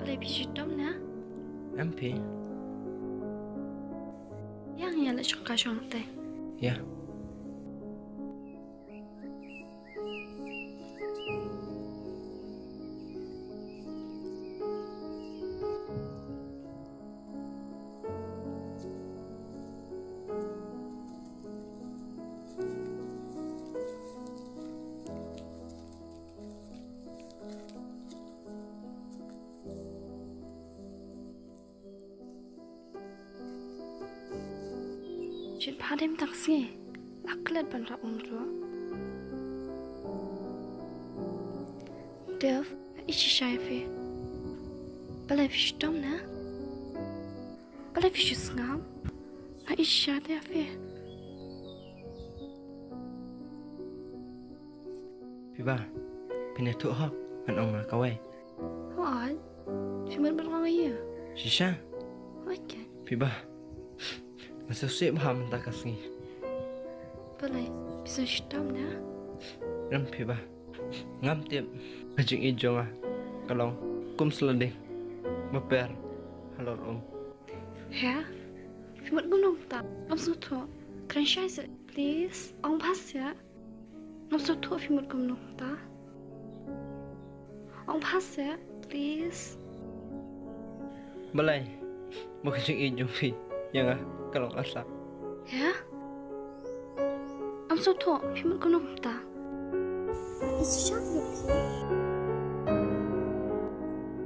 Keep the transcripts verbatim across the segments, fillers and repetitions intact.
Balei phi shitom na? Em phi. Ïa nga ïa la shong ka shong te. Ïa. Shin pha dem tak sngi. La klet ban rap um ruh. Dev, nga ïeit shisha ïa phi. Balei phi shitom na? Balei phi shu sngap? Nga ïeit shisha ïa phi. Phi ba, phin ïathuh hok, ngan ong ïa kawei. Hooid, phi mut ban ong ïa. Shisha? Hooid kan. Phi ba, nga sngewsih bha mynta ka sngi. Balei, phi sngewshitom na? Em phi ba, ngam tip ka jingïeit jong nga ka long kum sla ding ba per halor um. He? Phi mut kumno mynta? Ngam sngewthuh. Kren shai seh, please. Ong bha seh. Ngam sngewthuh phi mut kumno mynta. Ong bha seh, please. Balei ba ka jingïeit jong phi ïa nga ka long arsap? He? Ngam sngewthuh phi mut kumno mynta.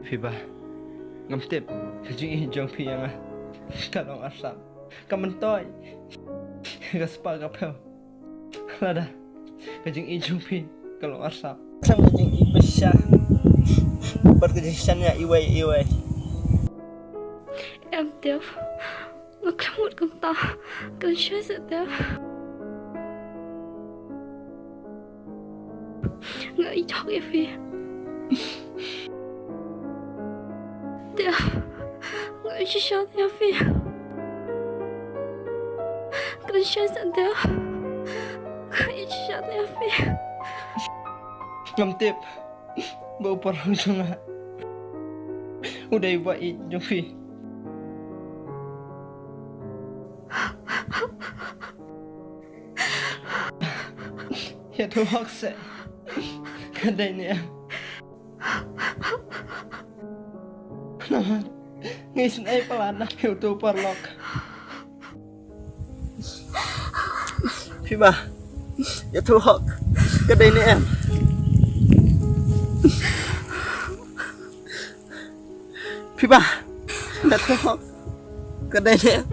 Phi ba, ngam tip ka jingïeit jong phi ïa nga ka long arsap. Ka myntoi ka spah ka phew. Lada ka jingïeit jong phi ka long arsap, tang ka jingïeit ba shisha bad ka jingshaniah iwei iwei. Em Dev, nga khlem mut kumta. Kren shai seh Dev. Nga ïeit hok ïa phi. Dev, nga ïeit shisha ïa phi. Kren shai seh Dev. Nga ïeit shisha ïa phi. Ngam tip ba u paralok jong nga u dei u ba ïeit jong phi. Ïathuh hok seh, ka dei ne em? Namar nga isynei palat na ïa uto u paralok. Phi ba, ïathuh hok, ka dei ne em? Phi ba, ïathuh hok, ka dei ne em?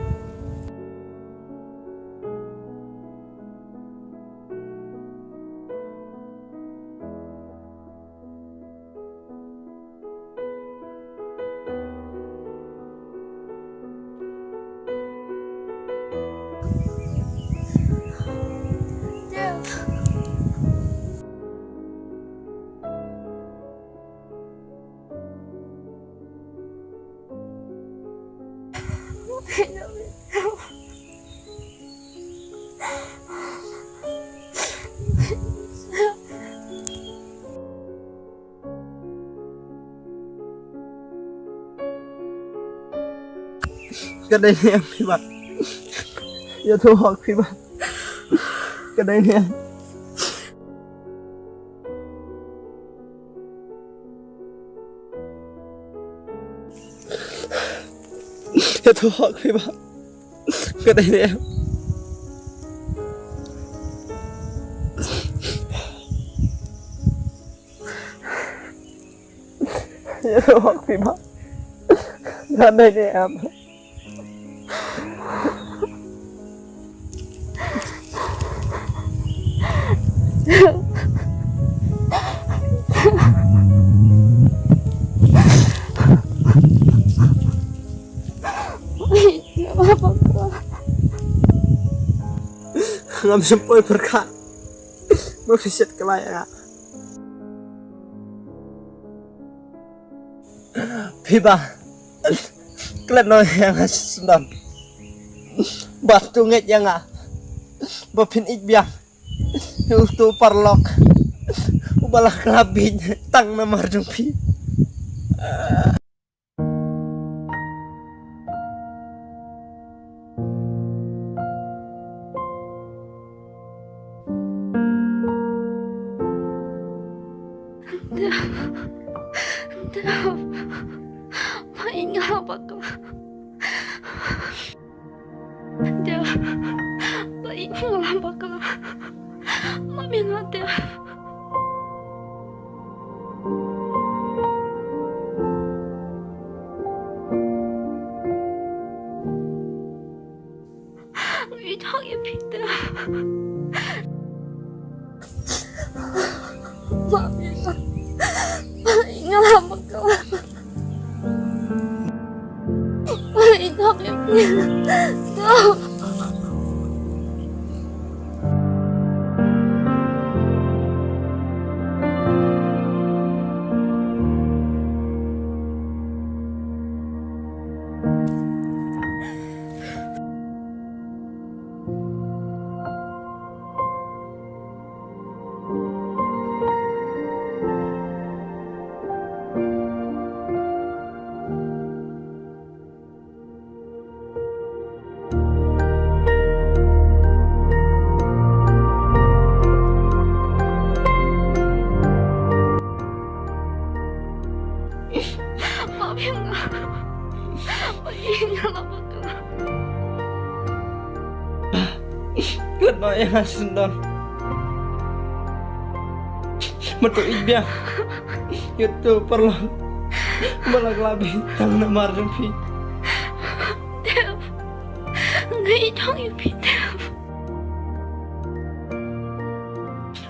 Ka dei ne em Phi ba? Ïathuh hok Phi ba. Ka dei ne em? Ïathuh hok Phi ba. Ka dei ne em? Ïathuh hok Phi ba. Ka dei ne em? Ngam shym poi pyrkhat ba phi shet kylla ïa nga. Phi ba, klet noh ïa nga shisyndon bad to ngeit ïa nga ba phin ïeit biang ïa uto u paralok uba la kylla bieit tang namar jong phi. Dep, ba ïeit nga la bakla. Dep, ba ïeit nga la bakla. Map ïa nga, Dep. Nga ïeit hok ïa phi, Dep. Map ïa nga. Map ïa nga la bakla. Map ïa nga, Dep. Map ïa nga. Map ïa nga la bakla. Leit noh ïa nga sha syndon. Map to ïeit biang ïa uto u paralok ba la khlad tang namar jong phi. Dep. Nga ïeit hok ïa phi, Dep.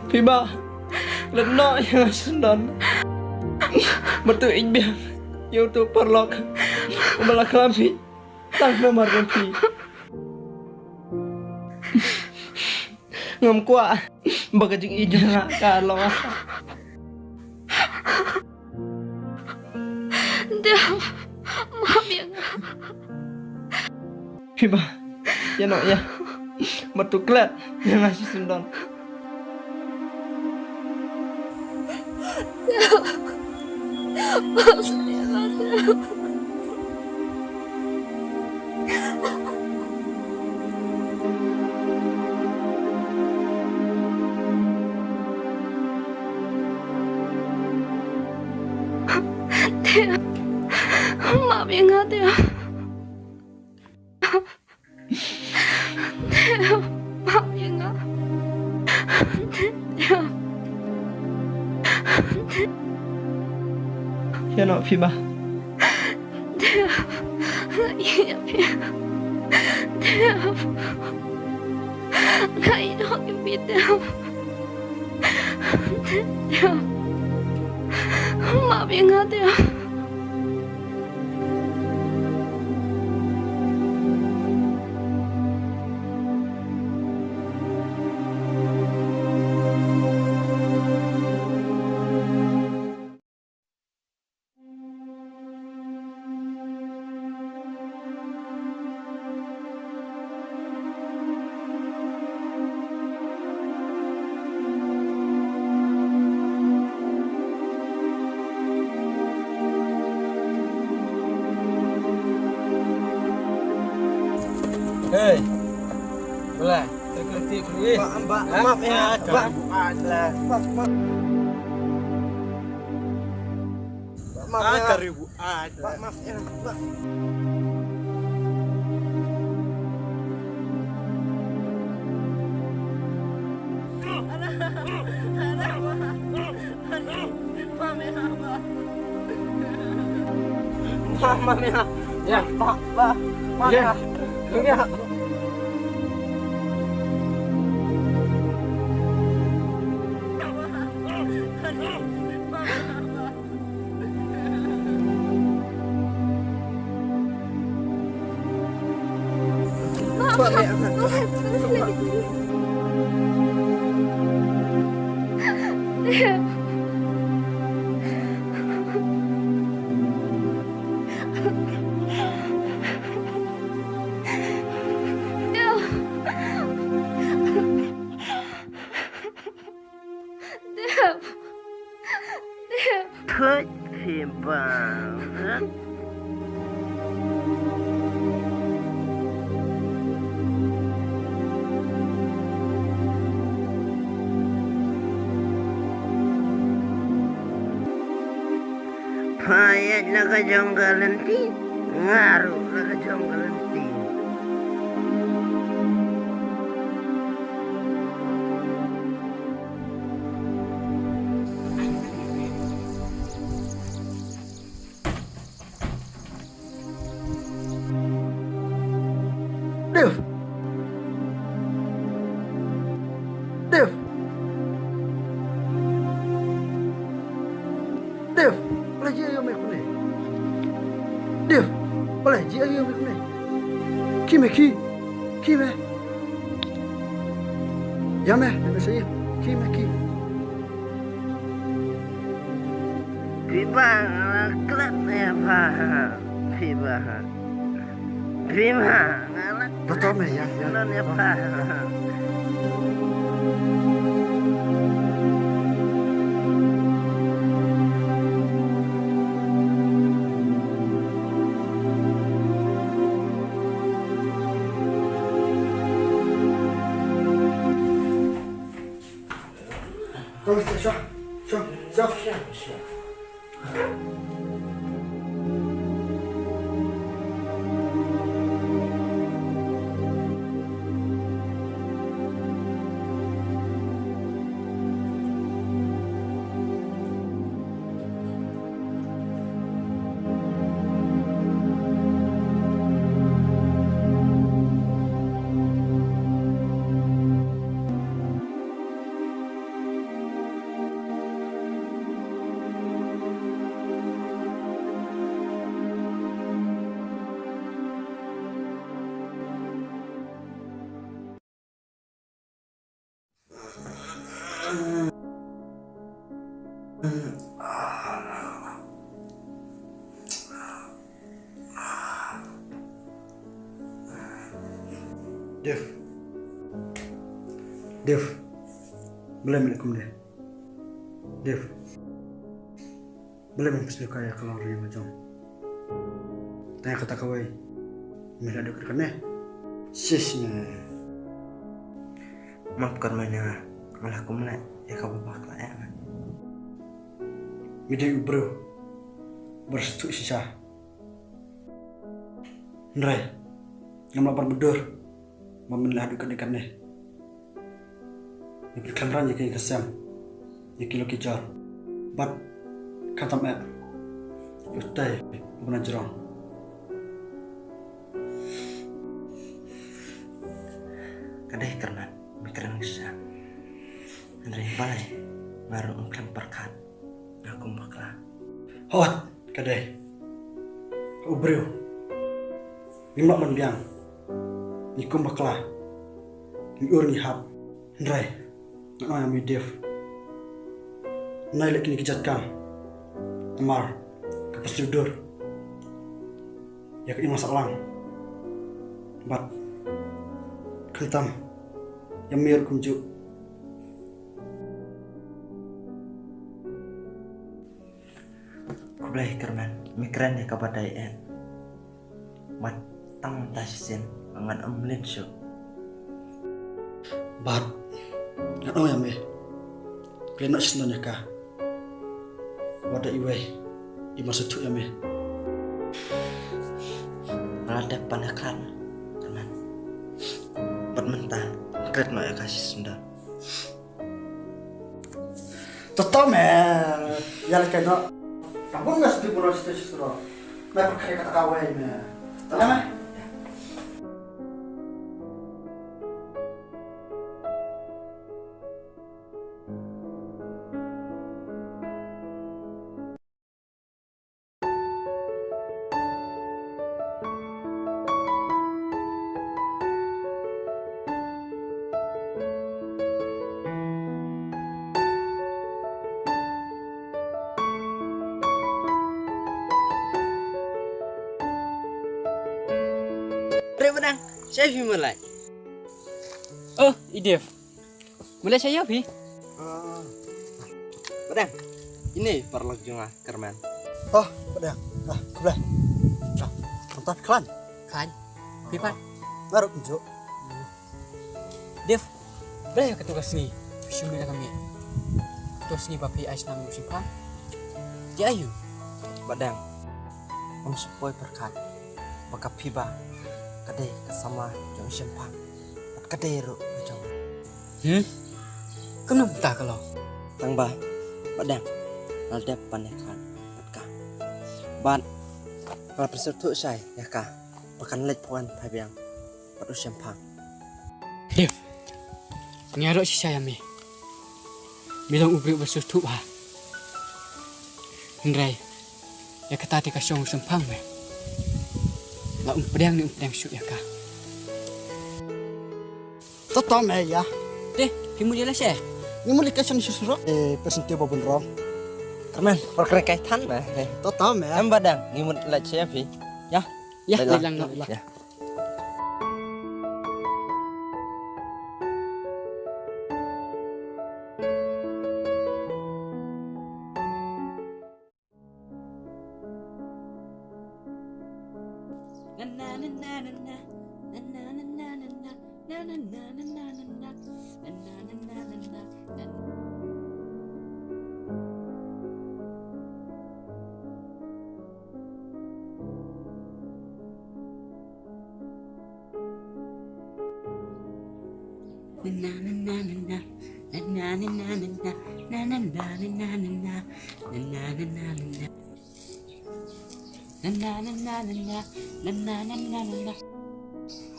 Phi ba leit noh ïa nga sha syndon. Map to ïeit biang ïa uto u paralok ba la khlad tang namar jong phi. Ngam kwah ba ka jingïeit jong nga ka long. Dep, map ïa nga. Phi ba ïa noh ïa, map to klet ïa nga sha syndon. Dep, map ïa nga, Dep. Dep, map ïa nga. Dep. Ïa noh phi ba. Dep, nga ïeit ïa phi. Dep, nga ïeit hok ïa phi, Dep. Dep, map ïa nga, Dep. Hei. Bala, terketik ni. Ba, ba, ha? Map ya, ah, ba, karibu ad lah. Ba, ba. Ah, ya. Karibu ad lah. Ba, map ya, ba. Ba, ba, ba. Ya. Ba, ba, ba. Ya. Ya. Dep. Dep. Put him down. Pha ïaid la ka jong ka lynti, nga ruh la ka jong ka lynti. Dev! Dev! Dev! Balei jia ïa me kumne? Dev! Balei jia ïa me kumne? Khie me, khie! Khie me! Ïa me, me sa ïa. Khie me, khie. Phi ba nga la klet ïa pha. Phi ba. Phi ba nga la klet. Ba to me ïa, ïa. Ïa pha. Tong, shuwa, shuwa, shuwa, shuwa, shuwa. Dev. Dev. Balei me leh kumne? Dev. Balei men pysngew kai ïa ka longrynïeng la jong? Tang ïa kata kawei me la duh kat kane. Shish me. Map kyrmen ïa nga, nga la kum leh ïa kaba bakla ïa nga. Me dei u briew ba sngewthuh shisha. Hynrei ngam lah ban mutdur ba men la duh kat kane. Ngi pynkhlam rang ïa ki, ïa ka sem, ïa ki lok ki jor. Bad khamtam eh ïa utai uba na jrong. Ka dei kyrmen, me kren shisha. Hynrei balei nga ruh ngam khlem pyrkhat nga kum bakla? Hooid, ka dei. U briew. Ngim lah ban biang. Ngi kum bakla. Ngi ur ngi hap. Hynrei ngan ong ïa me Dev, nai leh kine ki jait kam. Namar ka pynshai dur ïa ka imlang sahlang. Bad khamtam ïa me ruh kumjuh. Khublei kyrmen, me kren ïa kaba dei eh. Bad tang mynta shisien ngan ym lynti shuh. Bad ngan ong ïa me, khlem noh shisien ïa ka. Wat da iwei i ban sngewthuh ïa me. Nga la dep ban ïakhlad kyrmen. Bad mynta klet noh ïa ka shisien da. To to me. Ïa leh kai noh. Tang bun nga sdang burom sdang sdang. Me pyrkhat ïa kata kawei me. To me. Re Badang, sha phi malai. Oh, i Dev. Malai sha ïa phi. Ah. Badang. Ine paralok jong nga, Kyrmen. Oh, Badang. Ah, khublei. Ah, mynta phi khlaiñ? Khlaiñ. Phi pat? Nga ruh kumjuh. Dev. Balei katto ka sngi phi shu mih na ka miet? Katto ka sngi ba phi ai snem u shipang. Te aïu? Bah Deng, ym shu poi pyrkhat ba ka Phiba ka dei ka samla jong i Shemphang bad ka dei ruh ka jong. Hmm? Kumno mynta ka long? Tang ba, Bah Deng, nga la dep ban ïakren bad ka. Bad nga la pynsngewthuh shai ïa ka ba kan leit phone phai biang bad u Shemphang. Dep, nga ïaroh shisha ïa me. Me long u briew ba sngewthuh bha. Hynrei ïa kata te ka shong u Shemphang me. La ym pdiang ne ym pdiang shuh ïa ka. To to me ïa. Te, phi mut ïa lade? Ngi mut leit kai sha surok. Eh, pyrshah te ba bun rong. Kyrmen, por kren kai than me. To to me. Em Bah Deng, ngi mut leit sha phi. Ïa. Ïa, leit lang, leit lang. Ïa.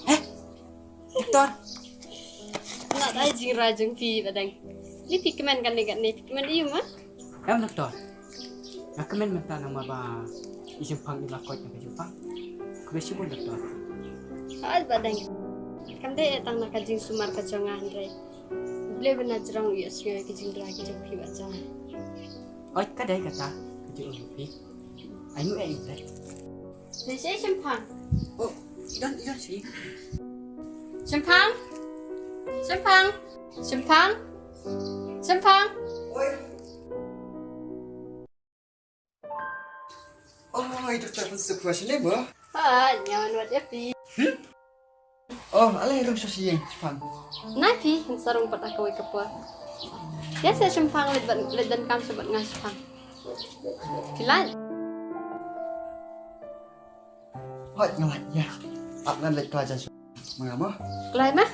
Eh, doktor. Nga dei jingrwai jong phi Bah Deng. Ni phi kmen kane kane, phi kmen ïa u ma? Em doktor. Nga kmen mynta namar ba i Shemphang i la koit na ka jingpang. Khublei shibun doktor. Hooid Bah Deng. Kam dei tang na ka jingsumar ka jong nga hynrei U Blei ba na jrong u ïohsngew ïa ki jingrwai ki jong phi Bah Deng. Hooid ka dei kata ka jingong phi. Ai nu ai nu dei. Dei shi Shemphang. Oh, i don i don shi. Shemphang. Shemphang. Shemphang. Shemphang. Oi. Oh, ito cha pun sukwa shine mo. Ha, nyawan wat ya pi. Hmm? Oh, ale rung sha shi Shemphang. Na pi, hin sarung pat aka wei ka por. Ya sa Shemphang leit ban leit dan kam sa ban ngai Shemphang. Kilan. Hoi, ngai ya. Ap ngan leit ka jan. Manga mo? Kloi ma?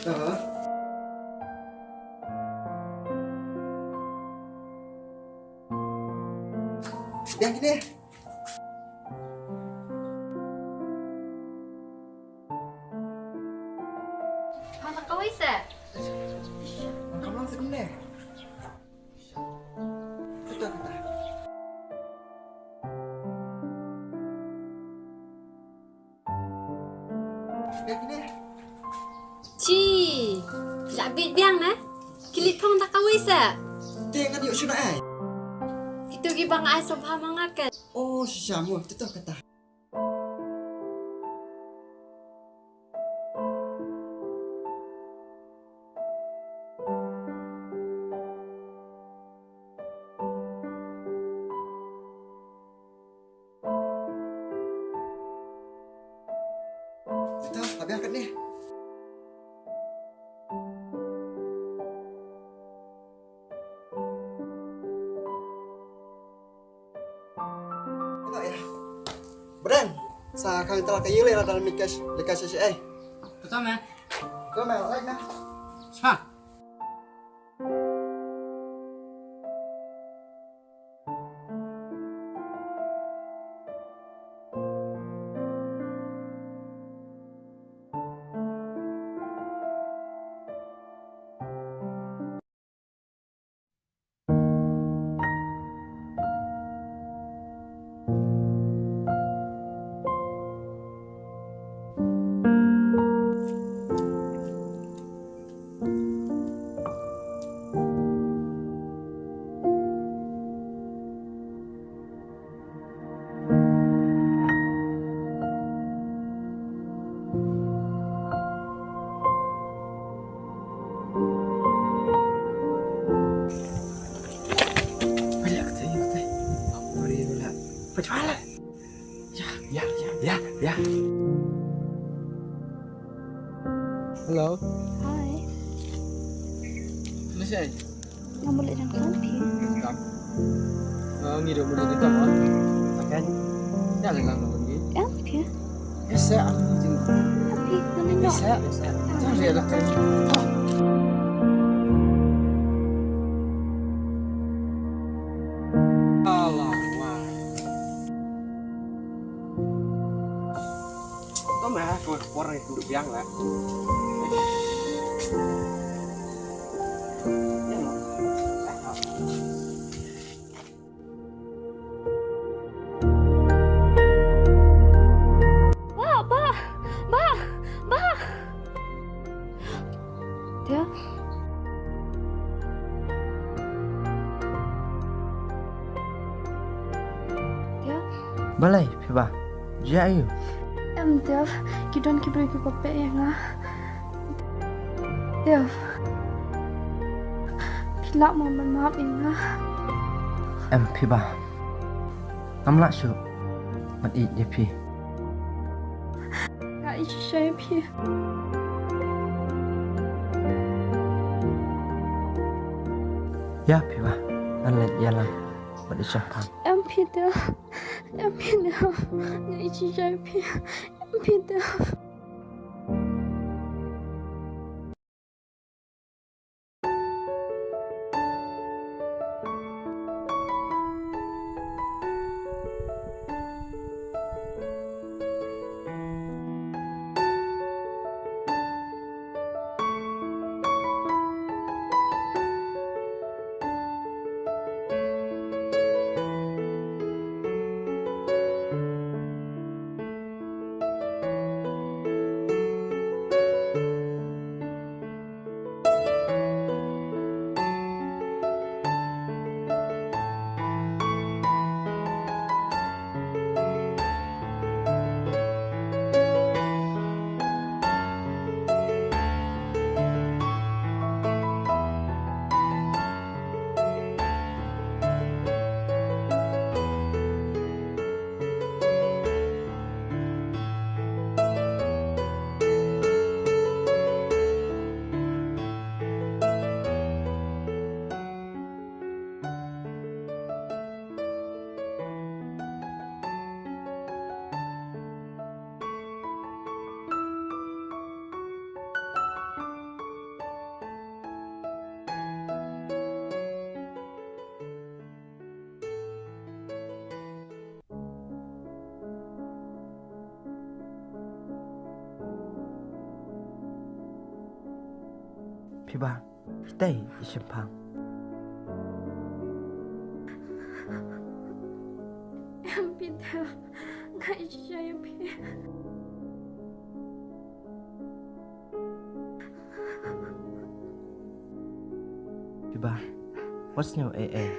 Aha. Yang kine. Hata kawai sa. Kamu langsung kemana? Kata, kata. Chi, la bit biang na. Kilit phong ta kawai sa. Te ngan ïoh shuna ai. Kitu ki bang ai sobha mangat kan. Oh, shisha mo, tu tu kata. Ito, habis angkat ni. Ito ya. Bren, sa khang tala ka yule la dal mikas, likas eh. Betul, man. Betul, man. Right, man. Sa. Balik, balik. Balik, balik. Balik, balik. Ya, ya, ya, ya, ya. Hello. Hi. Masih? Ngam leh jangkhan phi. Kam. Ah, ngi ruh mut leh jangkhan. Em phi. Em phi, ngan ïa noh. Bah, bah, bah, bah. Tiap. Tiap. Balei phi bah? Jia aïu? Em Tiap, ki don ki briew kiba peit ïa nga. Tiap. Phi lah mo ban map ïa nga? Em phi bah. Ngam lah shuh ban ïeit ïa phi. Nga ïeit shisha ïa phi. Ïa phi bah, ngan leit ïalam bad i shemphang. Em phi Tiap, em phi Tiap, nga ïeit shisha ïa phi. Em phi Tiap. Phi bah, phi tei i shemphang? Em phi Tiap, nga ïeit shisha ïa phi. Phi bah, wat sngew ei ei.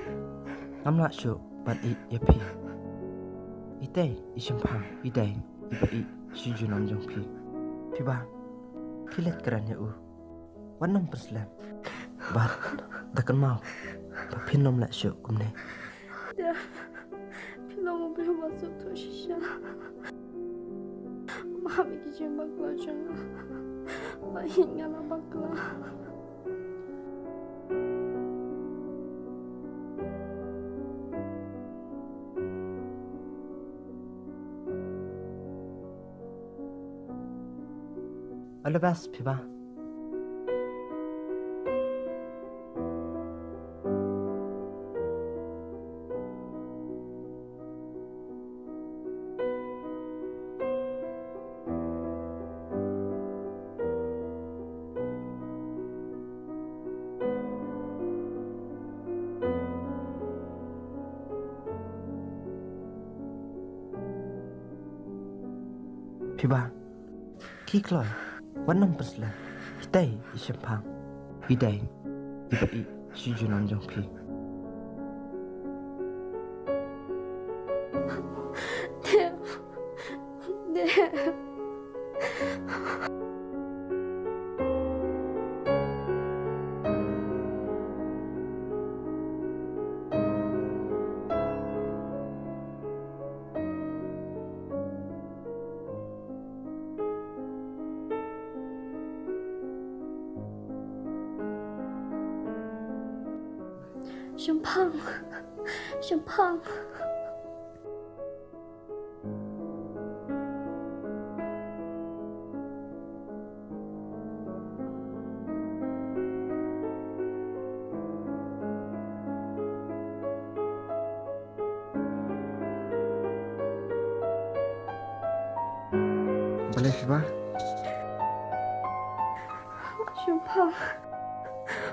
Ngam lah shuh ban ïeit ïa phi. I tei i shemphang i dei iba ïeit sha junom jong phi. Phi bah, khie leit kren ïa u. Wat nym pynslem. Bad da kynmaw ba phin nym leh shuh kumne. Phi long u briew ba sngewthuh shisha. Ba hap ïa ki jingbakla jong nga. Ba ïeit nga la bakla. All the best, phi bah. Phi bah. Khie kloi, wat nym pynslem. I tei i shemphang i dei iba ïeit sha junom jong phi. Dep. Dep. Shemphang. Shemphang. Lei phi ba? Shemphang.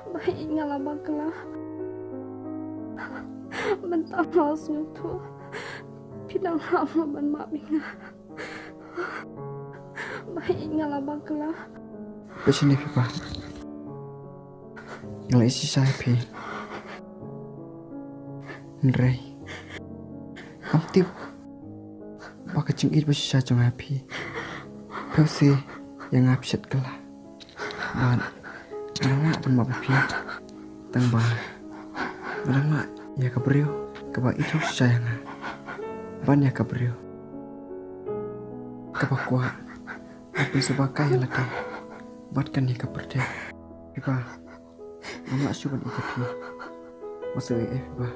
Ba ïeit nga la bakla. Mynta nga sngewthuh phi dang hap ban map ïa nga. Ba ïeit nga la bakla. Peit shane phi ba. Nga la ïeit shisha ïa phi. Hynrei ngam tip ba ka jingïeit ba shisha jong nga ïa phi phi shu ïa nga phi shet kylla. Bad nga la map ïa phi tang ba nga la map ïa ka briew kaba ithuh shisha ïa nga. Ban ïa ka briew kaba kwah ban pynsuba kai ïa lade bad kane ka pyrthei. Phi ba, ngam lah shuh ban ïeit ïa phi. Wat shu ïeit ïa phi ba.